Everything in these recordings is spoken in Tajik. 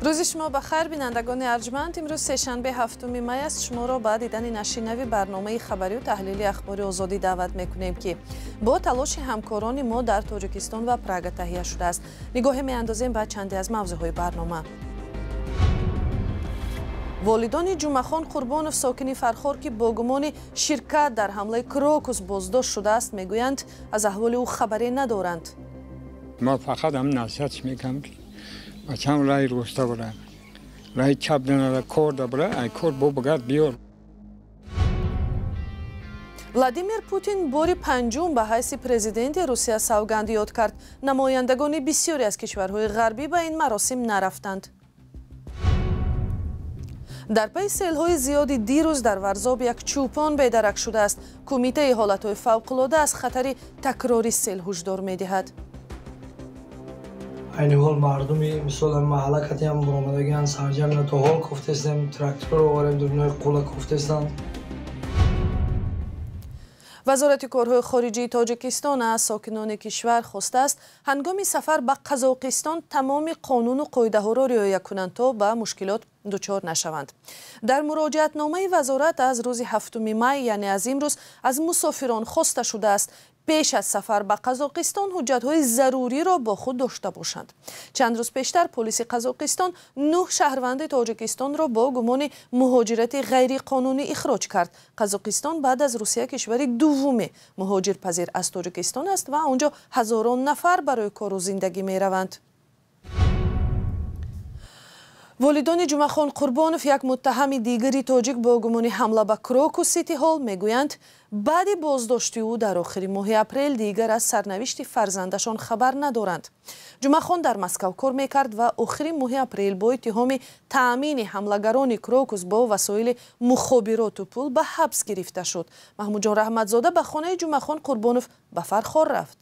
Рӯзи шумо ба хайр, бинандагони арҷманд. Имрӯз сешанбе, 7 май аст. Шуморо ба дидани нашри нави барномаи хабарию таҳлили «Ахбори Озодӣ» даъват мекунем, ки бо талоши ҳамкорони мо дар Тоҷикистон ва Прага таҳия шудааст. Нигоҳе меандозем ба чанде аз мавзӯъҳои барнома. Волидони Ҷумъахон Қурбонов, сокини Фархор, ки бо гумони ширкат дар ҳамлаи Крокус боздошт шудааст, мегӯянд, аз аҳволи ӯ хабаре надоранд. Ма фақат ҳам насиҳатш мекунам, ки бачам раи роста бара, раи чап нара, кор да бара, ай кор бо багард биёр. Владимир Путин бори панҷум ба ҳайси президенти Русия савганд ёд кард. Намояндагони бисёре аз кишварҳои ғарбӣ ба ин маросим нарафтанд. Дар пайи селҳои зиёди дирӯз дар Варзоб як чӯпон бедарак шудааст. Кумитаи ҳолатҳои фавқулода аз хатари такрори сел ҳушдор медиҳад. Айни ҳол мардуми мисол маҳалла катиам буромадагиан, сарҷамина то ҳол кофтестем, тракторро оварем, дурбинои қула кофтестанд. Вазорати корҳои хориҷии Тоҷикистон аз сокинони кишвар хостааст, ҳангоми сафар ба Қазоқистон тамоми қонуну қоидаҳоро риоя кунанд, то ба мушкилот дучор нашаванд. Дар муроҷиатномаи вазорат аз рӯзи 7 май, яъне аз имрӯз, аз мусофирон хоста шудааст, пеш аз сафар ба Қазоқистон ҳуҷҷатҳои заруриро бо худ дошта бошанд. Чанд рӯз пештар полиси Қазоқистон нӯҳ шаҳрванди Тоҷикистонро бо гумони муҳоҷирати ғайриқонунӣ ихроҷ кард. Қазоқистон баъд аз Русия кишвари дуввуми муҳоҷирпазир аз Тоҷикистон аст ва он ҷо ҳазорон нафар барои кору зиндагӣ мераванд. Волидони Ҷумъахон Қурбонов, як муттаҳами дигари тоҷик бо гумони ҳамла ба Крокус Сити Ҳол, мегӯянд, баъди боздошти ӯ дар охири моҳи апрел дигар аз сарнавишти фарзандашон хабар надоранд. Ҷумъахон дар Москав кор мекард ва охири моҳи апрел бо иттиҳоми таъмини ҳамлагарони Крокус бо васоили мухобироту пул ба ҳабс гирифта шуд. Маҳмудҷон Раҳматзода ба хонаи Ҷумъахон Қурбонов ба Фархор рафт.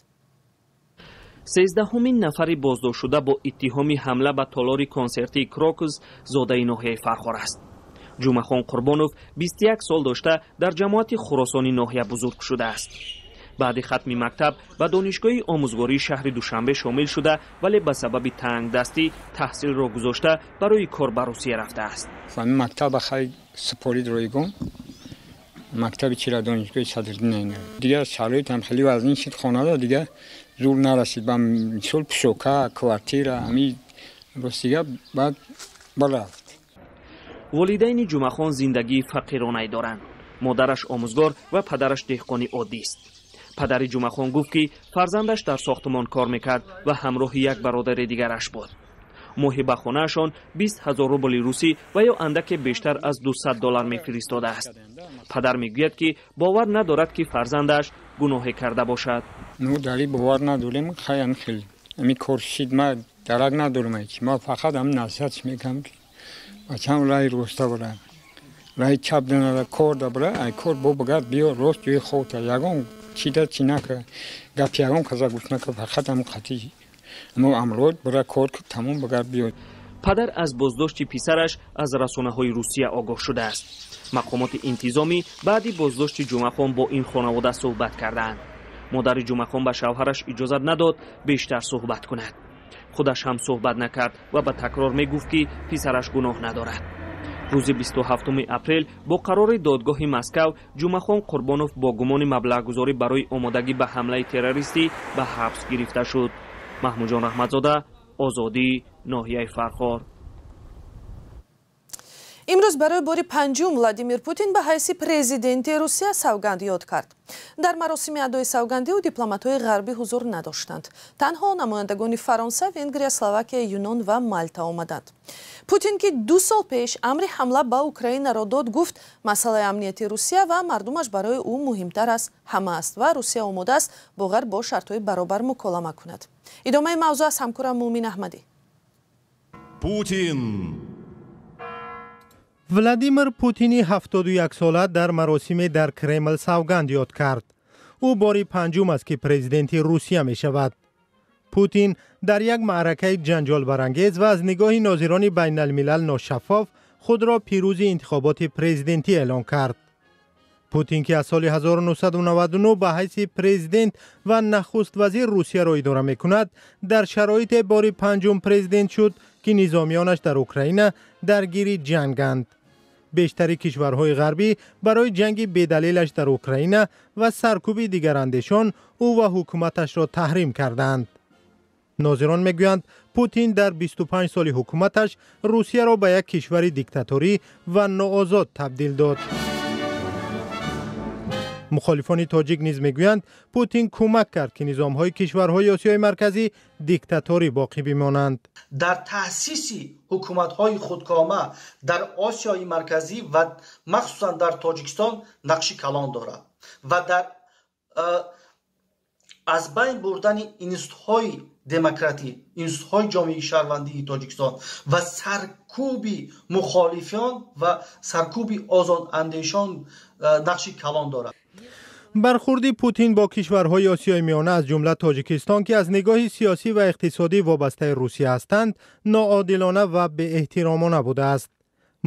13-ҳумин нафари боздоштшуда бо иттиҳоми ҳамла ба толори консертии Крокус зодаи ноҳияи Фархор аст. Ҷумъахон Қурбонов 21 сол дошта, дар ҷамоати Хуросони ноҳия бузург шудааст. Баъди хатми мактаб ба донишгоҳи омӯзгории шаҳри Душанбе шомил шуда, вале ба сабаби тангдастӣ таҳсилро гузошта, барои кор ба Русия рафтааст. Мактаба хай супорид ройгон, мактаби чира, донишгоҳи Садриддин. Дигар шароитам хеле вазнин шуд, хонада дигар зур нарасид, ба мисол пушока, квартира, ами ростига баъд барафт. Волидайни Ҷумъахон зиндагии фақиронае доранд. Модараш омӯзгор ва падараш деҳқони оддист. Падари Ҷумъахон гуфт, ки фарзандаш дар сохтмон кор мекард ва ҳамроҳи як бародари дигараш буд. Моҳи ба хонаашон 20 000 рубли русӣ ва ё андаке бештар аз 200 доллар мефиристодааст. Падар мегӯяд, ки бовар надорад, ки фарзандаш гуноҳе карда бошад. Ну, дари бовар надорем, хаян хел ами кор шид, ма дарак надорам. Ма фақат ҳам насиҳатш мекунам, ки бачам раи роста бара, раи чап нара, кор да бара, ай кор бо багард биёр, рост ҷои хота, ягон чида чи нака, гапи ягон каза гӯш нака, фақат ҳам қатӣ мо амрод бара, кор тамом, багард биёд. Падар аз боздошти писараш аз расонаҳои Русия огоҳ шудааст. Мақомоти интизомӣ баъди боздошти Ҷумъахон бо ин хонавода суҳбат кардаанд. Модари Ҷумъахон ба шавҳараш иҷозат надод бештар суҳбат кунад. Худаш ҳам суҳбат накард ва ба такрор мегуфт, ки писараш гуноҳ надорад. Рӯзи 27 апрел бо қарори додгоҳи Москав Ҷумъахон Қурбонов бо гумони маблағгузорӣ барои омодагӣ ба ҳамлаи террористӣ ба ҳабс гирифта шуд. Маҳмудҷон Раҳматзода, Озодӣ, ноҳияи Фархор. Имрӯз барои бори панҷум Владимир Путин ба ҳайси президенти Русия савганд ёд кард. Дар маросими адои савганди ӯ дипломатҳои ғарбӣ ҳузур надоштанд. Танҳо намояндагони Фаронса, Венгрия, Словакия, Юнон ва Мальта омаданд. Путин, ки 2 сол пеш амри ҳамла ба Украинаро дод, гуфт, масъалаи амнияти Русия ва мардумаш барои ӯ муҳимтар аз ҳама аст ва Русия омода аст бо ғарб бо шартҳои баробар муколама кунад. Идомаи мавзӯъ аз ҳамкорам Муъмин Аҳмадӣ. Путин. Владимир Путини 71 сола дар маросиме дар Кремл савганд ёд кард. Ӯ бори панҷум аст, ки президенти Русия мешавад. Путин дар як маъракаи ҷанҷолбарангез ва аз нигоҳи нозирони байналмилал ношаффоф худро пирӯзи интихоботи президентӣ эълон кард. Путин, ки аз соли 1999 ба ҳайси президент ва нахуст вазир Русияро идора мекунад, дар шароите бори панҷум президент шуд, ки низомиёнаш дар Украина даргири ҷанганд. Бештари кишварҳои ғарбӣ барои ҷанги бедалилаш дар Украина ва саркӯби дигарандешон ӯ ва ҳукуматашро таҳрим кардаанд. Нозирон мегӯянд, Путин дар 25 соли ҳукуматаш Русияро ба як кишвари диктаторӣ ва ноозод табдил дод. Мухолифони тоҷик низ мегӯянд, Путин кӯмак кард, ки низомҳои кишварҳои Осиёи Марказӣ диктаторӣ боқӣ бимонанд. Дар таъсиси ҳукуматҳои худкома дар Осиёи Марказӣ ва махсусан дар Тоҷикистон нақши калон дорад ва дар аз байн бурдани институтҳои демократӣ, институтҳои ҷомеаи шаҳрвандии Тоҷикистон ва саркӯби мухолифон ва саркӯби озодандешон нақши калон дорад. Бархурди Путин бо кишварҳои Осиёи Миёна, аз ҷумла Тоҷикистон, ки аз нигоҳи сиёсӣ ва иқтисодӣ вобастаи Русия ҳастанд, ноодилона ва беэҳтиромона будааст.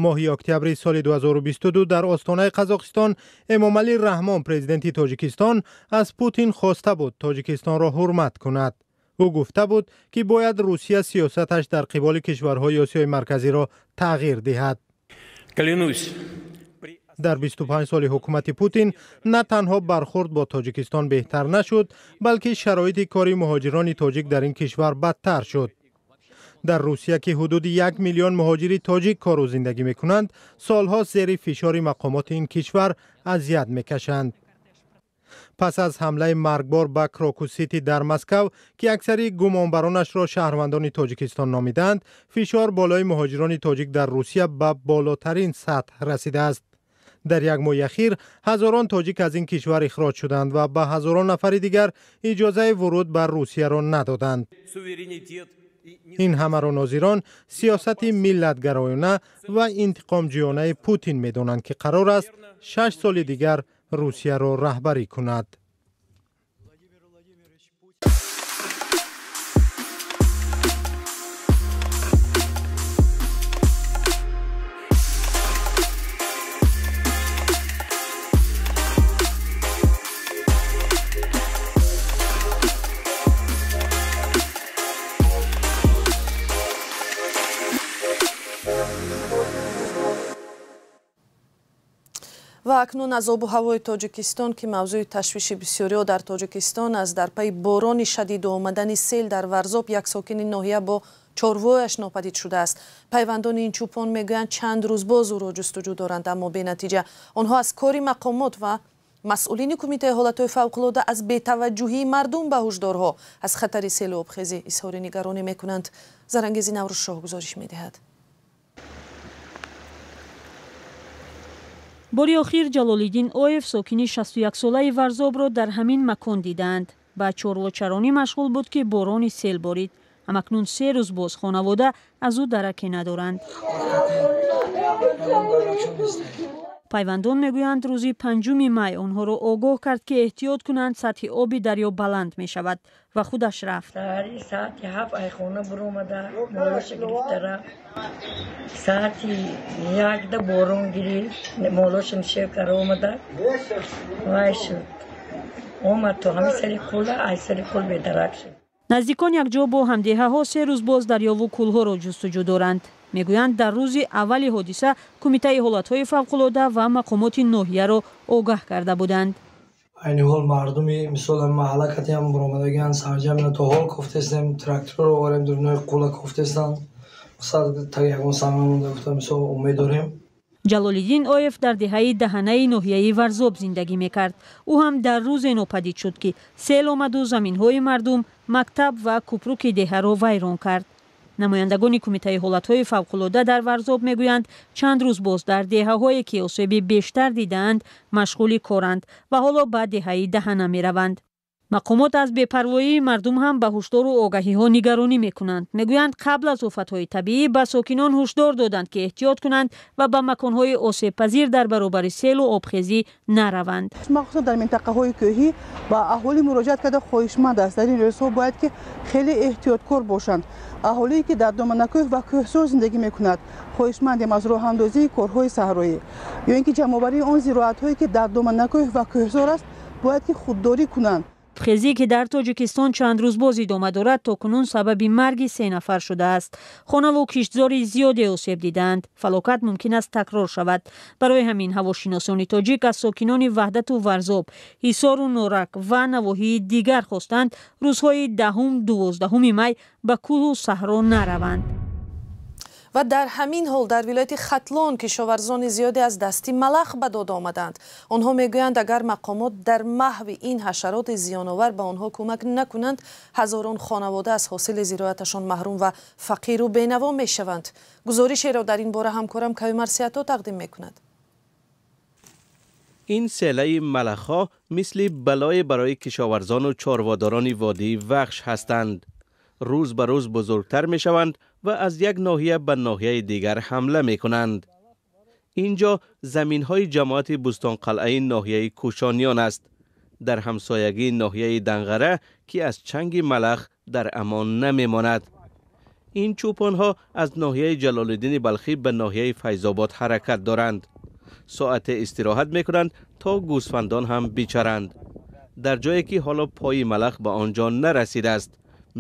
Моҳи октябри соли 2022 дар остонаи Қазоқистон Эмомалӣ Раҳмон, президенти Тоҷикистон, аз Путин хоста буд Тоҷикистонро ҳурмат кунад. Ӯ гуфта буд, ки бояд Русия сиёсаташ дар қиболи кишварҳои Осиёи Марказиро тағйир диҳад. Дар 25 соли ҳукумати Путин на танҳо бархурд бо Тоҷикистон беҳтар нашуд, балки шароити кори муҳоҷирони тоҷик дар ин кишвар бадтар шуд. Дар Русия, ки ҳудуди 1 миллион муҳоҷири тоҷик кору зиндагӣ мекунанд, солҳо зери фишори мақомоти ин кишвар азият мекашанд. Пас аз ҳамлаи маргбор ба Крокус-Сити дар Москав, ки аксари гумонбаронашро шаҳрвандони Тоҷикистон номиданд, фишор болои муҳоҷирони тоҷик дар Русия ба болотарин сатҳ расидааст. Дар як моҳи ахир ҳазорон тоҷик аз ин кишвар ихроҷ шуданд ва ба ҳазорон нафари дигар иҷозаи вуруд ба Русияро надоданд. Ин ҳамаро нозирон сиёсати миллатгароёна ва интиқомҷӯёнаи Путин медонанд, ки қарор аст 6 соли дигар Русияро раҳбарӣ кунад. Ва акнун аз обу ҳавои Тоҷикистон, ки мавзӯи ташвиши бисёриҳо дар Тоҷикистон аст. Дар пайи борони шадиду омадани сел дар Варзоб як сокини ноҳия бо чорвояш нопадид шудааст. Пайвандони ин чӯпон мегӯянд, чанд рӯз боз ӯро ҷустуҷӯ доранд, аммо бенатиҷа. Онҳо аз кори мақомот ва масъулини Кумитаи ҳолатҳои фавқулода аз бетаваҷҷӯҳии мардум ба ҳушдорҳо аз хатари селу обхезӣ изҳори нигаронӣ мекунанд. Зарангези Наврӯзшоҳ гузориш медиҳад. Бори охир Ҷалолиддин Оев, сокини 61-солаи Варзобро дар ҳамин макон дидаанд. Ба чорвочаронӣ машғул буд, ки борони сел борид. Ҳамакнун 3 рӯз боз хонавода аз ӯ дараке надоранд. Пайвандон мегӯянд, рӯзи 5 май онҳоро огоҳ кард, ки эҳтиёт кунанд, сатҳи оби дарё баланд мешавад ва худаш рафт. Саҳари саати 7 айхона буромада, молоша гирифта рафт. Саати 1 борон гирифт, молоша нишев кара омада, вай шуд. Омад то ҳами сари кӯла, ай сари кӯл бедарак шуд. Наздикон якҷо бо ҳамдеҳаҳо 3 рӯз боз дарёву кӯлҳоро ҷустуҷӯ доранд. Мегӯянд, дар рӯзи аввали ҳодиса Кумитаи ҳолатҳои фавқулода ва мақомоти ноҳияро огаҳ карда буданд. Айни ҳол мардуми мисол маҳалла катиам буромадагианд, сарҷамъ то ҳол кофтестем, тракторро оварем, дурнои қула кофтестанд. Мақсад так ягон саҳна монда гуфта мисол умед дорем. Ҷалолиддин Оев дар деҳаи Даҳанаи ноҳияи Варзоб зиндагӣ мекард. Ӯ ҳам дар рӯзе нопадид шуд, ки сел омаду заминҳои мардум, мактаб ва кӯпруки деҳаро вайрон кард. Намояндагони Кумитаи ҳолатҳои фавқулода дар Варзоб мегӯянд, чанд рӯз боз дар деҳаҳое, ки осеби бештар дидаанд, машғули коранд ва ҳоло ба деҳаи Даҳана мераванд. Мақомот аз бепарвоии мардум ҳам ба ҳушдору огаҳиҳо нигаронӣ мекунанд. Мегӯянд, қабл аз офатҳои табиӣ ба сокинон ҳушдор доданд, ки эҳтиёт кунанд ва ба маконҳои осебпазир дар баробари селу обхезӣ нараванд. Махсусан дар минтақаҳои кӯҳӣ ба аҳолӣ муроҷиат карда хоҳишманд аст. Дар ин рӯзҳо бояд ки хеле эҳтиёткор бошанд. Аҳолие ки дар доманакӯҳ ва кӯҳсор зиндагӣ мекунад, хоҳишмандем аз роҳандозии корҳои саҳроӣ ё ин ки ҷамъоварии он зироатҳое ки дар доманакӯҳ ва кӯҳсор аст, бояд ки худдорӣ кунанд. Обхезӣ, ки дар Тоҷикистон чанд рӯз боз идома дорад, то кунун сабаби марги 3 нафар шудааст. Хонаву киштзори зиёде осеб дидаанд. Фалокат мумкин аст такрор шавад. Барои ҳамин ҳавошиносони тоҷик аз сокинони Ваҳдату Варзоб, Ҳисору Норак ва навоҳии дигар хостанд рӯзҳои 10-12 май ба кӯҳу саҳро нараванд. Ва дар ҳамин ҳол дар вилояти Хатлон кишоварзони зиёде аз дасти малах ба дод омаданд. Онҳо мегӯянд, агар мақомот дар маҳви ин ҳашароти зиёновар ба онҳо кӯмак накунанд, ҳазорон хонавода аз ҳосили зироаташон маҳрум ва фақиру бенаво мешаванд. Гузоришеро дар ин бора ҳамкорам Каюмар Сиято тақдим мекунад. Ин селаи малахҳо мисли балое барои кишоварзону чорводорони водии Вахш ҳастанд. Рӯз ба рӯз бузургтар мешаванд ва аз як ноҳия ба ноҳияи дигар ҳамла мекунанд. Инҷо заминҳои ҷамоати Бӯстонқалъаи ноҳияи Кӯшониён аст. Дар ҳамсоягии ноҳияи Данғара, ки аз чанги малах дар амон намемонад. Ин чӯпонҳо аз ноҳияи Ҷалолиддини Балхӣ ба ноҳияи Файзобод ҳаракат доранд. Соате истироҳат мекунанд то гӯсфандон ҳам бичаранд. Дар ҷое ки ҳоло пои малах ба он ҷо нарасидааст,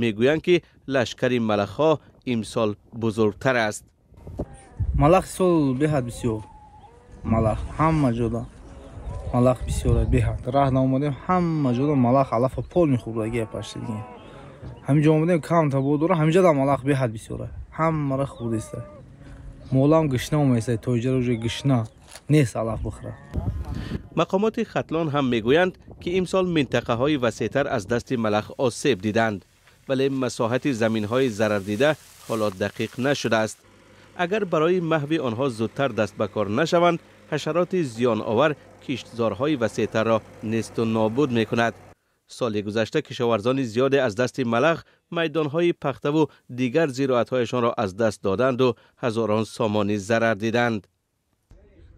мегӯянд ки лашкари малахҳо имсол бузургтар аст. Малах сол беҳад бисёр. Малах ҳама ҷода малах бисёр беҳад. Раҳ наомадем, ҳама ҷода малах алафа пол мехӯрда гапашти дига. Ҳаминҷо омадем кам табо дора, ҳаминҷо да малах беҳад бисёр. Ҳамаро хӯрдиста. Молам гишна оместа, то иҷара уже гишна нест алаф бихӯра. Мақомоти Хатлон ҳам мегӯянд, ки имсол минтақаҳои васеътар аз дасти малах осеб диданд, вале масоҳати заминҳои зарардида ҳоло дақиқ нашудааст. Агар барои маҳви онҳо зудтар даст ба кор нашаванд, ҳашароти зиёновар киштзорҳои васеътарро несту нобуд мекунад. Соли гузашта кишоварзони зиёде аз дасти малах майдонҳои пахтаву дигар зироатҳояшонро аз даст доданду ҳазорон сомонӣ зарар диданд.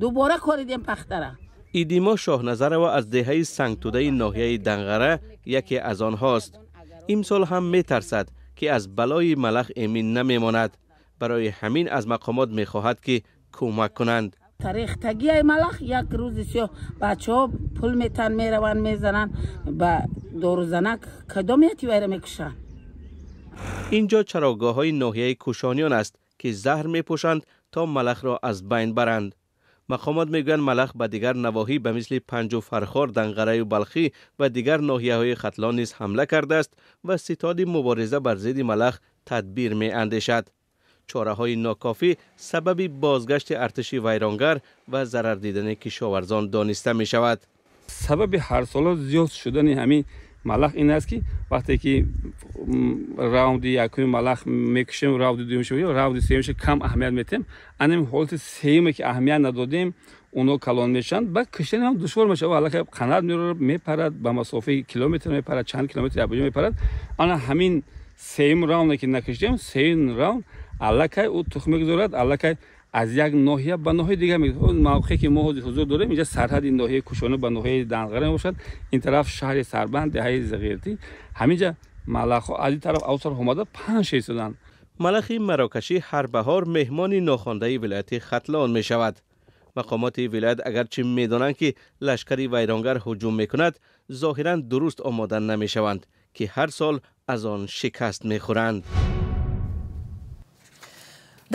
Дубора коридем пахтара. Идимо Шоҳназарова аз деҳаи Сангтудаи ноҳияи Данғара яке аз онҳост. Имсол ҳам метарсад, ки аз балои малах эмин намемонад. Барои ҳамин аз мақомот мехоҳад, ки кӯмак кунанд. Рехтагиай малах як рӯзи сиёҳ бачаҳо пул метан мераванд, мезананд ба дорузанак, кадом яти вайра мекушанд. Инҷо чарогоҳҳои ноҳияи Кӯшониён аст, ки заҳр мепӯшанд то малахро аз байн баранд. Мақомот мегӯянд, малах ба дигар навоҳӣ ба мисли Панҷу Фархор, Данғараю Балхӣ ва дигар ноҳияҳои Хатлон низ ҳамла кардааст ва ситоди мубориза бар зидди малах тадбир меандешад. Чораҳои нокофӣ сабаби бозгашти артиши вайронгар ва зарар дидани кишоварзон дониста мешавад. Сабаби ҳарсола зиёд шудани ҳамин малах ин аст, ки вақте ки раунди якуми малах мекушем, раунди дуюмша, раунди сеюмша кам аҳамият метем. Анам ҳолати сеюме ки аҳамият надодем, онҳо калон мешаванд, баъд куштани ҳам душвор мешавад. Аллакай қанат меорад, мепарад, ба масофаи километр мепарад, чанд километр абуҷа мепарад. Ана ҳамин сеюм раунде ки накуштем, сеюм раунд аллакай ӯ тухм мегузорад, аллакай аз як ноҳия ба ноҳияи дигар мегузорад. Мавқее ки мо ҳузур дорем, инҷа сарҳади ноҳияи Кӯшона ба ноҳияи Данғара мебошад. Ин тараф шаҳри Сарбанд, деҳаи Зағиртӣ. Ҳаминҷа малахҳо аз ин тараф ав тараф омада паҳн шуданд. Малахи марокашӣ ҳар баҳор меҳмони нохондаи вилояти Хатлон мешавад. Мақомоти вилоят агарчи медонанд, ки лашкари вайронгар ҳуҷум мекунад, зоҳиран дуруст омода намешаванд, ки ҳар сол аз он шикаст мехӯранд.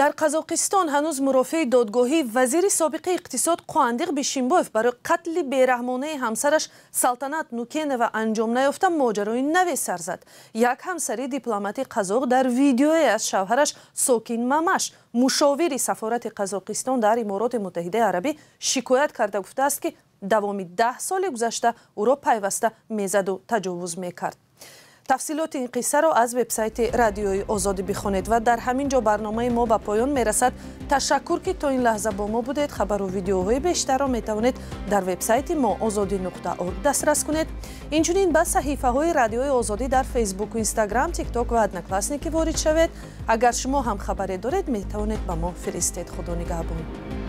Дар Қазоқистон ҳанӯз мурофиаи додгоҳии вазири собиқи иқтисод Қуандиқ Бишимбоев барои қатли бераҳмонаи ҳамсараш Салтанат Нукенова анҷом наёфта моҷарои наве сар зад. Як ҳамсари дипломати қазоқ дар видеое аз шавҳараш Сокин Мамаш, мушовири сафорати Қазоқистон дар Имороти Муттаҳидаи Арабӣ, шикоят карда гуфтааст, ки давоми 10 соли гузашта ӯро пайваста мезаду таҷовуз мекард. Тафсилоти ин қиссаро аз вебсайти Радиои Озодӣ бихонед. Ва дар ҳамин ҷо барномаи мо ба поён мерасад. Ташаккур, ки то ин лаҳза бо мо будед. Хабару видеоҳои бештарро метавонед дар вебсайти мо озодӣ.орг дастрас кунед. Инчунин ба саҳифаҳои Радиои Озодӣ дар Фейсбуку, Инстаграм, Тикток ва Одноклассники ворид шавед. Агар шумо ҳам хабаре доред, метавонед ба мо фиристед. Худо нигаҳбон.